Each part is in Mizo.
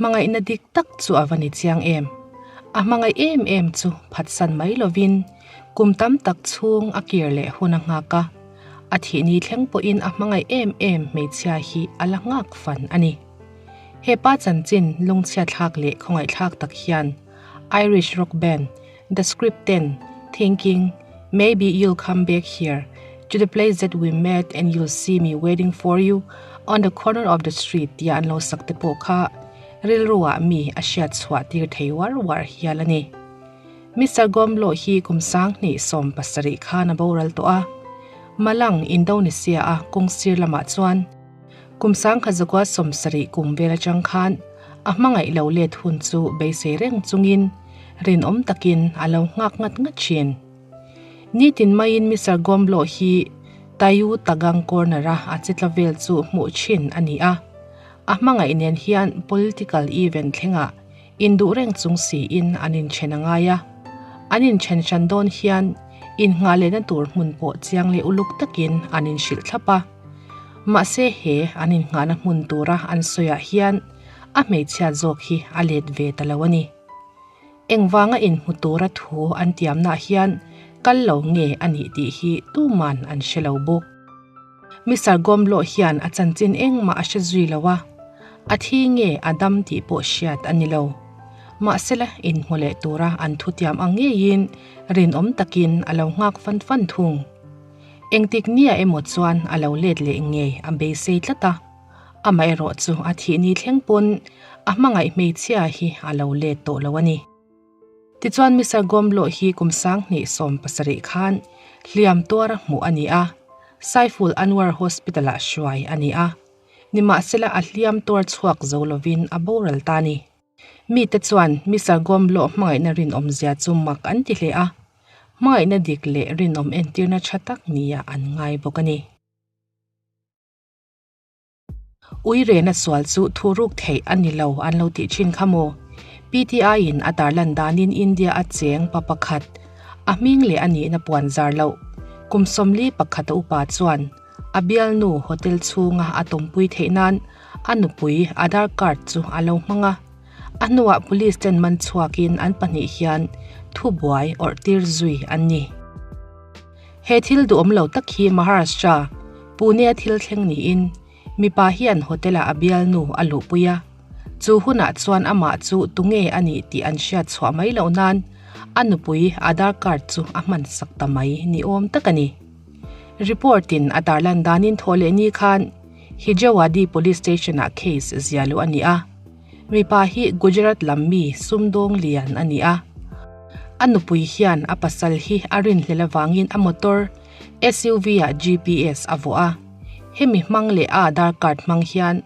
Hmangaihna dik tak chu a va ni chiang em? A hmangaih em em chu phatsan mai lovin kum tam tak chhung a kir leh hun a nghak a, a thih ni thleng pawhin a hmangaih em em hmeichhia hi a la nghak fan a ni. He pa chanchin lungchhiathlak leh khawngaihthlak tak hian Irish rock band The Script ten Thinking Maybe You'll Come Back Here to the Place That We Met and You'll See Me Waiting For You on the Corner of the Street tia an lo sak te pawh kha rilruah mi a hriat chhuah tir thei uar uar hial a ni. Mister Gomlo hi kum 2017 khan a boral tawh a, Malang, Indonesia-a kawng sir lamah chuan kum 1970 kum vel atang khan a hmangaih lo let hun chu beisei reng chungin rinawm takin a lo nghak ngat ngat thin. Nitin maiin Mister Gomlo hi Tayu Tagang Corner-a a chitla vel chu hmuh thin a ni a, a hmangaih nen hian political event thlengah Induh reng chung siin an inthen a ngai a, an inthen hran dawn hian innghah lehna tur hmun pawh chiang leh uluk takin an inhrilh thlap a. Mahse he an innghahna hmun tura an sawiah hian a hmeichhia zawk hi a let ve ta lo a ni. Engvanga inhmu tura thu an tiamnaah hian kal lo nge a nih tih hi tuman an hre lo bawk. Mister Gomlo hian a chanchin engmah a hre zui lo a, a thi nge a dam tih pawh hriat a ni lo. Mahsela inhmu leh tura an thutiam ang ngeiin rinawm takin a lo nghak fan fan thung. Engtik nia emaw chuan a lo let leh ngei a beisei tlat a, amaherawh chu a thih ni thleng pawn a hmangaih hmeichhia hi a lo let tawh lo a ni. Tichuan Mister Gomlo hi kum 2017 khan hliam tuara hmuh a ni a, Saiful Anwar Hospital-ah hruai a ni a. Nimahsela a hliam tuar chhuak zo lovin a boral ta a ni. Mite chuan Mister Gomlo hmangaihna rinawmzia chu mak an ti hle a, hmangaihna dik leh rinawm entirna tha tak nia an ngai bawk a ni. Ui rena sual chu thuruk theih a ni lo an lo tih thin kha maw? PTI in a tarlan danin India a cheng pa pakhat, a hming leh a nihna puan zar loh, kum 41 a upa chuan a bialnu hotel chhunga a tawmpui theih nan a nupui Aadhaar card chu a lo hmang a. A hnuah police ten man chhuakin an pahnih hian thubuai awrh tir zui an ni. He thil duhawm lo tak hi Maharashtra, Pune-a thil thleng niin mipa hian hotel-ah a bialnu a luhpui a. Chu hunah chuan amah chu tunge a nih tih an hriat chhuah mai loh nan a nupui Aadhaar card chu a hman sak ta mai ni awm tak a ni. Report-in a tarlan danin thawh leh ni khan Hijawadi Police Station-ah case zia luh a ni a. Mipa hi Gujarat lam mi sumdawng lian a ni a. A nupui hian a pasal hi a rinhlel avangin a motor SUV-ah GPS a vuah a. Hemi hmang leh a Aadhaar card hmang hian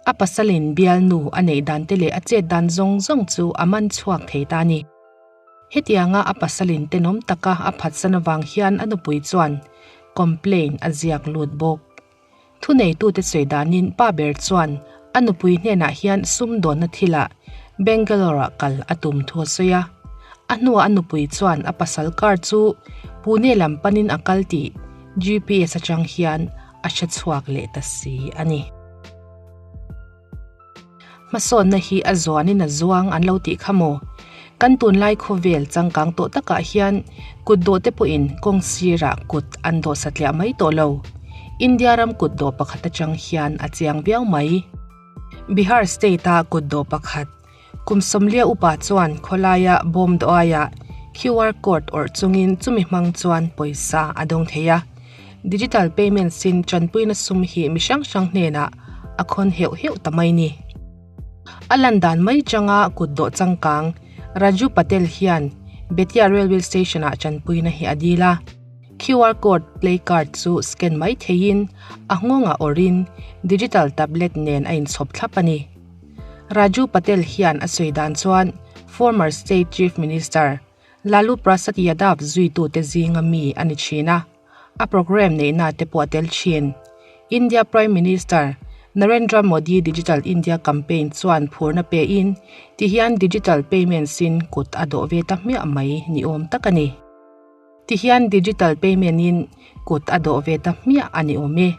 a pasalin bialnu a neih dan te leh a chet dan zawng zawng chu a man chhuak thei ta a ni. Hetianga a pasalin tenawm taka a phatsan avang hian a nupui chuan complaint a ziak lut bawk. Thuneitute sawi danin pa ber chuan a nupui hnenah hian sumdawnna thilah Bangalore-ah kal a tum thu a sawi a. A hnuah a nupui chuan a pasal car chu Pune lam panin a kal tih GPS atang hian a hre chhuak leh ta si a ni. Hmasawnna hi a zuanin a zuang an lo tih kha maw? Kan tunlai khawvel changkang tawh takah hian kut dawh te pawhin kawng sirah kut an dawh satliah mai tawh lo. India ram kut dawh pakhat atang hian a chiang viau mai. Bihar state-a kut dawh pakhat, kum 40 upa chuan khawlaia bawm dawh aiah QR code awrh chungin chumi hmang chuan pawisa a dawng thei a. Digital payments in tanpuina sum hi mi hrang hrang hnenah a khawn heuh heuh ta mai ni. A lan dan mai changa kut dawh changkang Raju Patel hian Betia Railway Station ah tanpuina hi a dil a. QR code play card chu scan mai theiin a nghawngah awrhin digital tablet nen a inchhawp thlap a ni. Raju Patel hian a sawi dan chuan former state chief minister Lalu Prasad Yadav zuitute zinga mi a ni thin a, a programme neihna te pawh a tel thin. India Prime Minister Narendra Modi Digital India campaign chuan phurna pein tihian digital payments in kut a dawh ve ta hmiah mai ni awm tak a ni. Tihian digital payment in kut a dawh ve ta hmiah a ni awm e.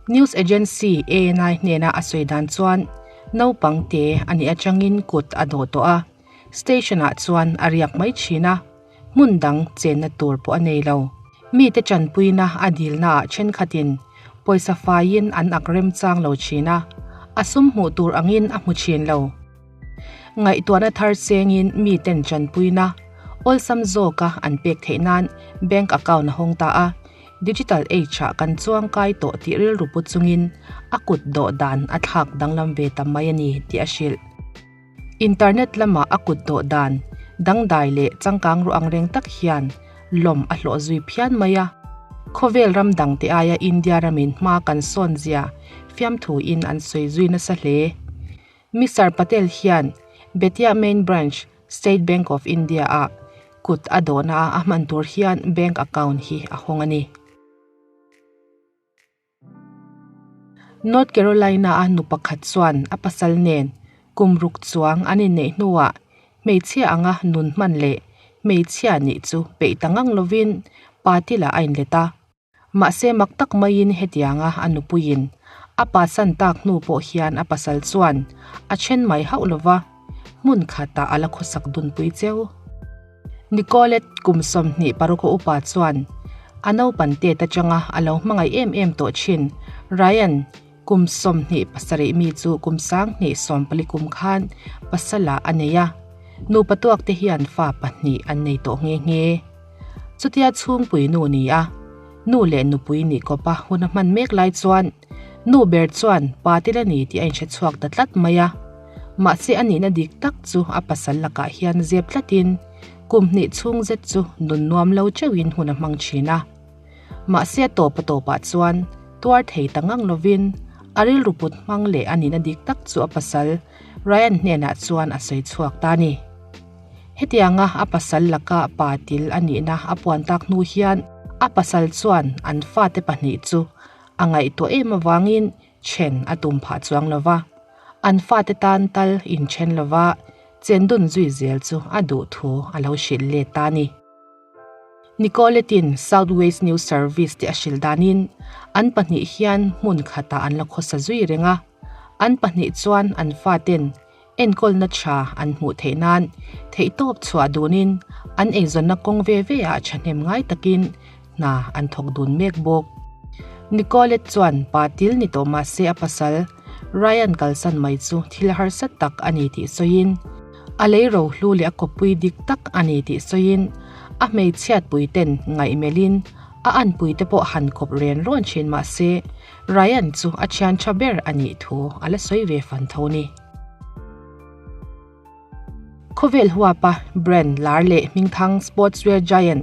News agency ANI hnena a sawi dan chuan Naupang te a nih atangin kut a dawh tawh a, station ah chuan a riak mai thin a, hmun dang chenna tur pawh a nei lo. Mite tanpuina a dilna ah thenkhatin pawisa faiin an ak remchang lo thin a, a sum hmuh tur angin a hmu thin lo. Ngaihtuahna thar chengin miten tanpuina awlsam zawka an pek theih nan bank account a hawng ta a, digital age ah kan chuang kai tawh tih rilru pu chungin a kut dawh dan a thlak danglam ve ta mai a ni tih a hrilh. Internet lama a kut dawh dan dangdai leh changkang ru ang reng tak hian lawm a hlawh zui phian mai a. Khawvel ram dangte aia India ramin hma kan sawn zia fiamthu in an sawi zui nasa hle. Mister Patel hian Bettiah Main Branch, State Bank of India ah kut a dawhna a hman tur hian bank account hi a hawng a ni. North Carolina a nu pakhat chuan a pasal nen kum ruk chuang an inneih hnuah hmeichhia anga nun hman leh hmeichhia nih chu peih ta ngang lovin party lah a inlet a. Mahse mak tak maiin hetianga a nupuiin a pasan tak hnu pawh hian a pasal chuan a then mai hauh lova, hmun khatah a la khawsak dunpui cheu. Nicolette kum 26 a upa chuan a naupan tet atanga a lo hmangaih em em tawh thin Ryan kum 27 mi chu kum 2014 kum khan pasalah a nei a, nupa tuak te hian fa pahnih an nei tawh nghe nghe. Chutia chhungpui nu ni a, nu leh nupui nih kawpa hun a hman mek lai chuan nu ber chuan pa te la ni tih a inhre chhuak ta tlat mai a. Mahse a nihna dik tak chu a pasal lakah hian zep tlatin kum hnih chhung zet chu nun nuam lo teuhin hun a hmang thin a. Mahse a tawp a tawpah chuan tuar thei ta ngang lovin a rilru put hmang leh a nihna dik tak chu a pasal Ryan hnenah chuan a sawi chhuak ta a ni. Hetianga a pasal laka pa til a nihna a puan tak hnu hian a pasal chuan an fate pahnih chu a ngaihtuah em avangin then a tum phah chuang lo va, an fate tan tal inthen lo va chendun zui zel chu a duh thu a lo hrilh let ta a ni. Nicoletin South West News Service te a hrilh danin an pahnih hian hmun khatah an la khawsa zui reng a, an pahnih chuan an faten Enkawlna tha an hmuh theih nan theihtawp chhuah dunin an eizawnna kawng ve ve ah thahnem ngai takin hna an thawk dun mek bawk. Nicolette chuan pa til ni tawh mah se a pasal Ryan kalsan mai chu thil harsa tak a ni tih sawiin a lei rohlu leh a kawppui dik tak a ni tih sawiin a hmeichhiatpui ten ngaihmelhin a anpui te pawh han kawp ren rawn thin mah se Ryan chu a thian tha ber a nih thu a la sawi ve fan tho ni. Khawvel huapa brand lar leh hmingthang sportswear giant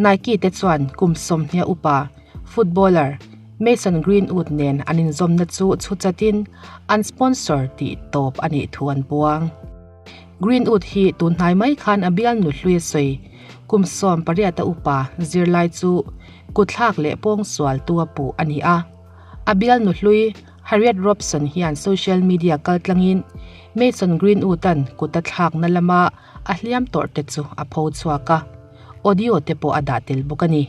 Nike te chuan kum sawmhnia upa footballer Mason Greenwood nen an inzawmna chu chhu chatin an sponsor tih tawp a nih thu an puang. Greenwood hi tun hnai mai khan a bialnu hlui a sawi. Kum 18 a upa zirlai chu kutthlak leh pawngsual tu a puh a ni a. A bialnu hlui Harriet Robson hian social media kaltlangin Mason Greenwood-a'n kut a thlakna lama a hliam tawrh te chu a pho chhuak a, audio te pawh a dah tel bawk a ni.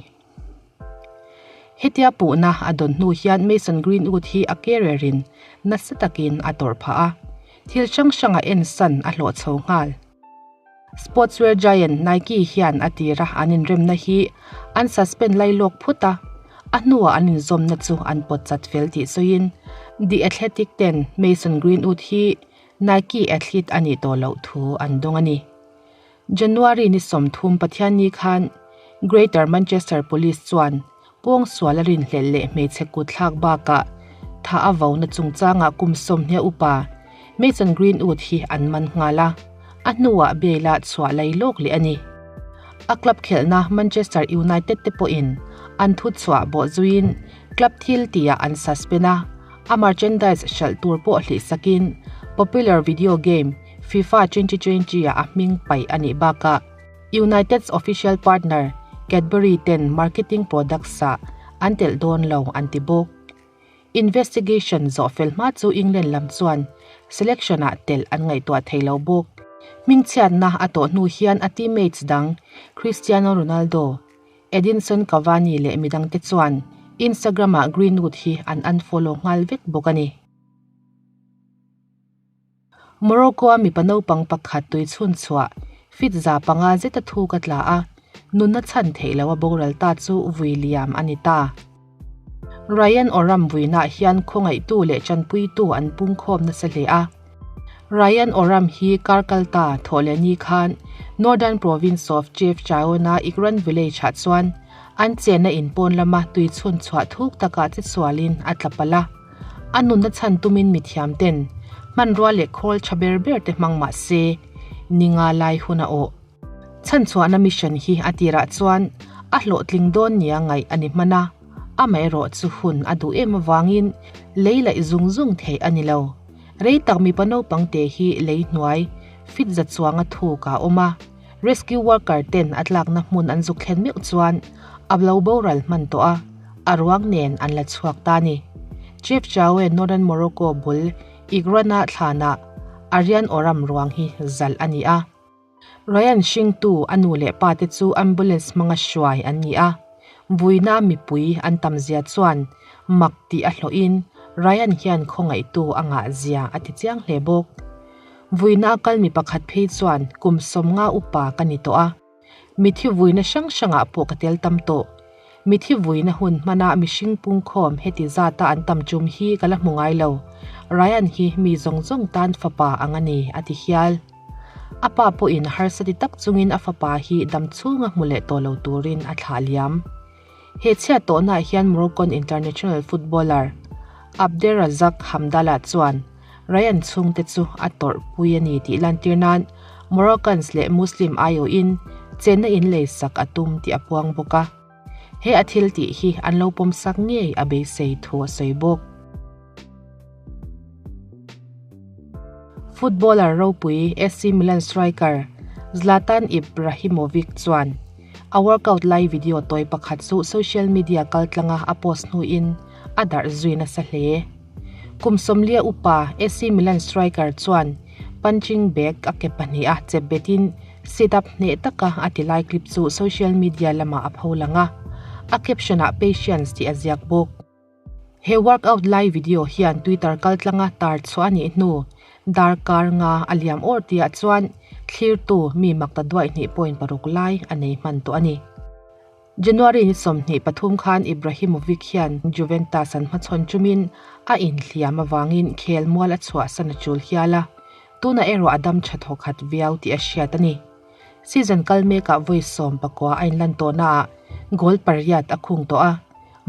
Hetia puhna a dawn hnu hian Mason Greenwood hi a career-in nasa takin a tawrh phah a, thil hrang hranga ensan a hlawh chho nghal. Sportswear giant Nike hian a tira an inremna hi an suspend lai lawk phut a, a hnuah an inzawmna chu an pawt chat fel tih sawiin The Athletic ten Mason Greenwood hi Nike athlete a nih tawh loh thu an dawng a ni. January ni 30 Pathianni khan Greater Manchester Police chuan pawngsual a rinhlelh leh hmeichhe kutthlak bakah tha a vona chungchangah kum 20 upa Mason Greenwood hi an man nghal a, a hnuah bail-a chhuah lai lawk leh a ni. A club khelhna Manchester United te pawhin an thu chhuah bawh zuiin club thil tihah an suspend a, a merchandise hralh tur pawh hlihsakin popular video game FIFA 2020 ah a hming paih a nih bakah United's official partner Cadbury ten marketing products ah an telh dawn lo an ti bawk. Investigation zawh fel hma chu England lam chuan selection ah telh an ngaihtuah thei lo bawk. Hmingchhiatna a tawh hnu hian a teammates dang Cristiano Ronaldo, Edinson Cavani leh midangte chuan Instagram ah Greenwood hi an unfollow nghal vek bawk a ni. Morocco-a mipa naupang pakhat tui chhun chhuah fit 500 zeta thu ka tla a, nunna chhan theih loha boral ta chu vui liam a ni ta. Ryan Oram vuinaah hian khawngaihtu leh tanpuitu an pungkhawm nasa hle a. Ryan Oram hi kar kal ta thawh leh ni khan Northern Province of Chief Chaona Ikran Village-ah chuan an chenna in pawn lama tui chhun chhuah thuk takah che sualin a tla palh a. A nunna chhan tumin mithiam ten hmanrua leh khawl tha ber ber te hmang mah se ninga lai hun a awh. Chhanchhuahna mission hi a tirah chuan a hlawhtling dawn nia ngaih a ni hman a, amaherawh chu hun a duh em avangin lei laih zung zung theih a ni lo. Rei tak mipa naupang te hi lei hnuai fit za chuanga thuk a awm a, rescue worker ten a tlakna hmun an zuk thlen meuh chuan a lo boral hman tawh a, a ruang nen an la chhuak ta a ni. Chief Chawe Northern Morocco bul Igrana thlanah Aryan Oram ruang hi zalh a ni a. Ryan hringtu a nu leh pa te chu ambulance hmanga hruai an ni a, vuina mipui an tam zia chuan mak tih a hlawhin Ryan hian khawngaihtu a ngah zia a ti chiang hle bawk. Vuina a kal mi pakhat phei chuan kum 50 upa ka ni tawh a, mithi vuina hrang hrangah pawh ka tel tam tawh. Mithi vuina hun hmana mihring pungkhawm heti zata an tam tum hi ka la hmu ngai lo. Ryan hi mi zawng zawng tan fapa ang a ni, a ti hial. A pa pawhin harsa ti tak chungin a fapa hi dam chhunga hmu leh tawh lo turin a thlah liam. He chhiat tawhnaah hian Moroccan international footballer Abderrazak Hamdallah chuan Ryan chhungte chu a tawrhpui a ni tih lantir nan Moroccans leh Muslim aiawhin chenna in leisak a tum tih a puang bawk a. He a thil tih hi an lo pawmsak ngei a beisei thu a sawi bawk. Footballer ropui AC Milan striker Zlatan Ibrahimovic chuan a workout lai video tawi pakhat chu social media kaltlanga a post hnuin a darh zui nasa hle. Kum 40 upa AC Milan striker chuan punching bag a ke pahnih a chep betin sit-up hneh taka a ti lai clip chu social media lamah a pholang a, a caption-ah patience tih a ziak bawk. He workout lai video hian Twitter kaltlanga tar chhuah a nih hnu darkar nga a liam awr tihah chuan thlirtu mi makta duaih hnih point paruk lai a nei hman tawh a ni. January ni 23 khan Ibrahimovic hian Juventus an hmachhawn chumin a inhliam avangin khel mual a chhuahsan a chul hial a, tunah erawh a dam tha thawkhat viau tih a hriat a ni. Season kal mekah vawi 19 a inlan tawhnaah goal pariat a khung tawh a,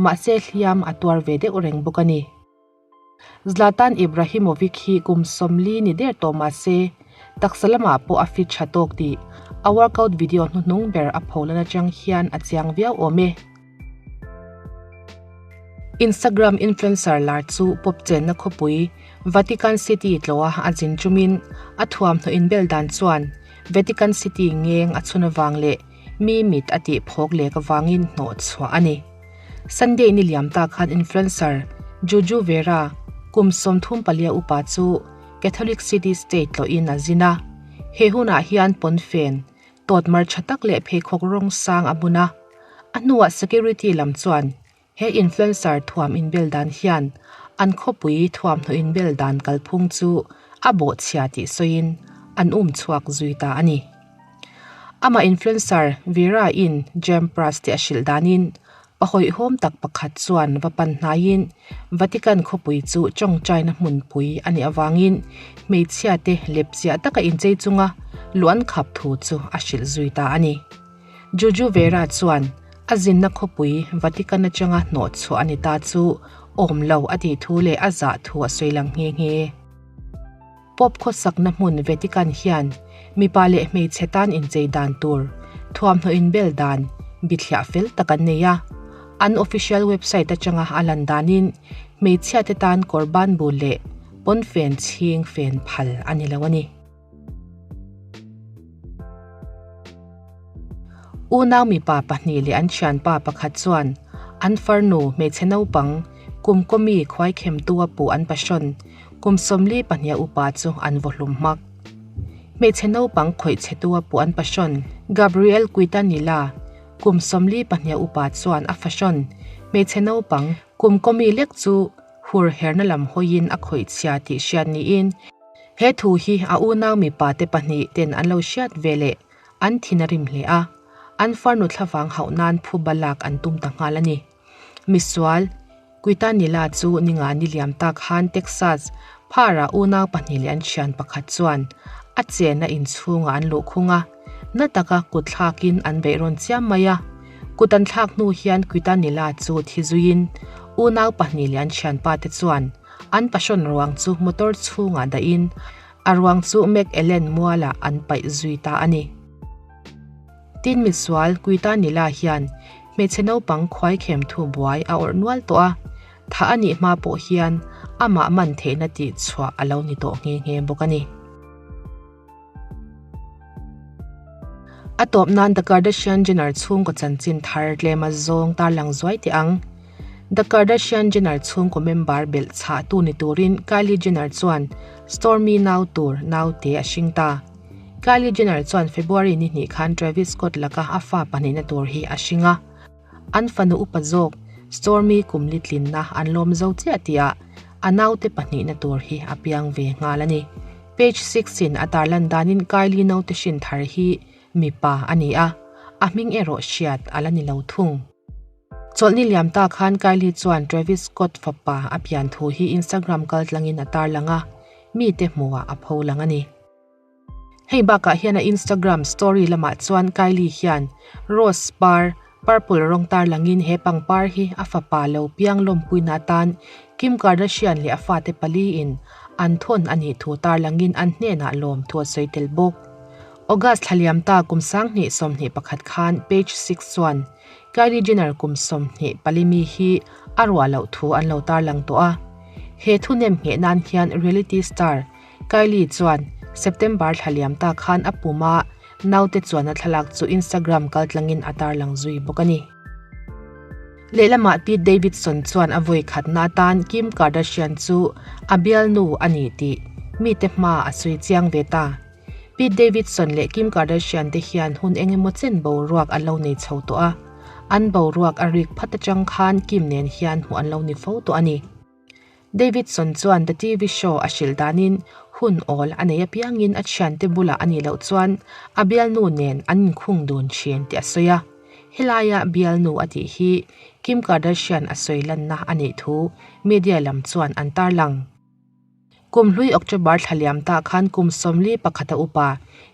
mahse hliam a tuar ve deuh reng bawk a ni. Zlatan Ibrahimovic hi kum 40 ni der tawh mahse taksa lamah pawh a fit tha tawk tih a workout video hnuhnung ber a pholan atang hian a chiang viau awm e. Instagram influencer lar chu pawp chenna khawpui Vatican City tlawha a zin chumin a thuamhnaw inbel dan chuan Vatican City ngeng a chhun avang leh mi mit a tih phawk lek avangin hnawh chhuah a ni. Sunday ni liam ta khan influencer Juju Vera kum 34 upa chu Catholic City State tlawhin a zin a. He hunah hian pawnfen tawt mar tha tak leh pheikhawk rawng sang a bun a. A hnuah security lam chuan he influencer thuam inbel dan hian an khawpui thuamhnaw inbel dan kalphung chu a bawhchhia tih sawiin an um chhuak zui ta a ni. Amah influencer Vera in Jem Pras te a hrilh danin pahawihawm tak pakhat chuan va pan hnaiin Vatican khawpui chu tawngtaina hmunpui a nih avangin hmeichhia te lepchiah taka inchei chunga luan khap thu chu a hrilh zui ta a ni. Juju Vera chuan a zinna khawpui Vatican atanga hnawh chhuah a ni ta chu awm lo a tih thu leh a zah thu a sawi lang nghe nghe. Pope khawsakna hmun Vatican hian mipa leh hmeichhe tan inchei dan tur thuamhnaw inbel dan bithliah fel tak an nei a. An official website atanga a lan danin hmeichhia te tan kawr ban bul leh pawnfen chhing fen phal a ni lo a ni. Unau mipa pahnih leh an thianpa pakhat chuan an farnu hmeichhe naupang kum kawmi khuai khemtu a puh an passion kum 42 upa chu an vaw hlum hmak. Hmeichhe naupang khawih chhetu a puh an passion Gabriel Quintanilla kum 42 upa chuan a fashion hmeichhe naupang kum kawmi lek chu hur herna lam hawiin a khawih chhia tih hriat niin. He thu hi a unau mipa te pahnih ten an lo hriat veleh an thin a rim hle a, an farnu thlavang hauh nan phuba lak an tum ta nghal a ni. Misual, Quintanilla chu ninga ni liam tak khan Texas phara unau pahnih leh an thian pakhat chuan a chenna inchhungah an luhkhung a, na taka kut thlakin an beihrawn chiam mai a. Kut an thlak hnu hian Quintanilla chu thi zuiin unau pahnih leh an thianpa te chuan an pahrawn ruang chu motor chhungah dahin a ruang chu McAllen mualah an paih zui ta a ni. Tin misual Quintanilla hian hmeichhe naupang khuaikhem thu buai a awrh nual tawh a, thah a nih hma pawh hian amah man theihna tih chhuah a lo ni tawh nghe nghe bawk a ni. A tawp nan The Kardashian Jenner chhungkaw chanchin thar tlema zawng tarlang zuai teh ang. The Kardashian Jenner chhungkaw member belh chhah tu ni turin Kylie Jenner chuan Stormi nau tur naute a hring ta. Kylie Jenner chuan February ni hnih khan Travis Scott laka a fa pahnihna tur hi a hring a. An fanu upa zawk Stormi kum litlinna an lawm zo chiah tihah a naute pahnihna tur hi a piang ve nghal a ni. Page Six in a tarlan danin Kylie naute hrin thar hi mipa a ni a, a hming erawh hriat a la ni lo thung. Chawlhni liam ta khan Kylie chuan Travis Scott fapa a pian thu hi Instagram kaltlangin a tarlang a, mite hmuhah a pholang a ni. Hei bakah hian a Instagram story lamah chuan Kylie hian rose par purple rawng tarlangin he pangpar hi a fapa lo piang lawmpuina atan Kim Kardashian leh a fate paliin an thawn a nih thu tarlangin an hnenah lawm thu a sawi tel bawk. August thla liam ta kum 2021 khan Page Six chuan Kylie Jenner kum 24 mi hi a ruah loh thu an lo tarlang tawh a. He thu nem ngheh nan hian reality star Kylie chuan September thla liam ta khan a pum a, naute chuan a thlalak chu Instagram kaltlangin a tarlang zui bawk a ni. Lehlamah Pete Davidson chuan a vawi khatna atan Kim Kardashian chu a bialnu a ni tih mite hma a sawi chiang ve ta. Pete Davidson leh Kim Kardashian te hian hun eng emaw chen boruak an lo nei chho tawh a, an boruak a rik phat atang khan Kim nen hian hmuh an lo ni fo tawh a ni. Davidson chuan The TV Show a hrilh danin hun awl a nei apiangin a thiante bulah a nih loh chuan a bialnu nen an inkhung dun thin tih a sawi a. Helaia bialnu a tih hi Kim Kardashian a sawi lanna a nih thu media lam chuan an tarlang. Kum hlui October thla liam tah khan kum 41 a upa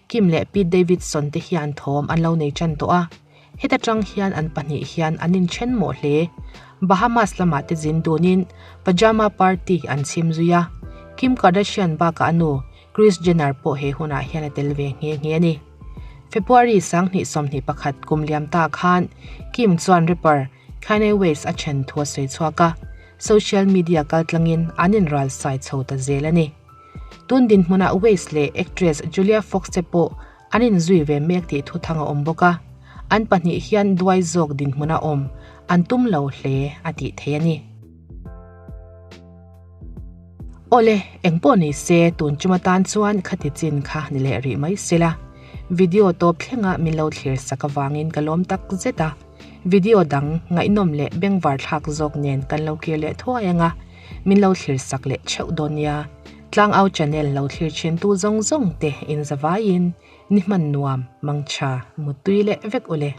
Kim leh Pete Davidson te hian thawm an lo nei tan tawh a. Heta tang hian an pahnih hian an inthen mawh hle. Bahamas lamah te zin dunin pajama party an chhim zui a. Kim Kardashian bakah a nu Kris Jenner pawh he hunah hian a tel ve nghe nghe a ni. February 2021 kum liam ta khan Kim chuan rapper Kanye West a then thu a sawi chhuak a, social media kaltlangin an inral sai chho ta zel a ni. Tun dinhmunah West leh actress Julia Fox te pawh An inzui ve mek tih thuthang a awm bawk a, an pahnih hian duai zawk dinhmun a awm an tum lo hle a tih theih a ni. Awle, engpawh ni se tun chuma tan chuan khati chin kha ni leh rih mai sela. Video tawp thlenga min lo thlir sak avangin ka lawm tak zet a, video dang ngaihnawm leh bengvar thlak zawk nen kan lo kir leh thuai anga min lo thlir sak leh theuh dawn nia. Tlangau channel lo thlir thin tu zawng zawng te in zavaiin ni hman nuam mangtha muttui leh vek ule.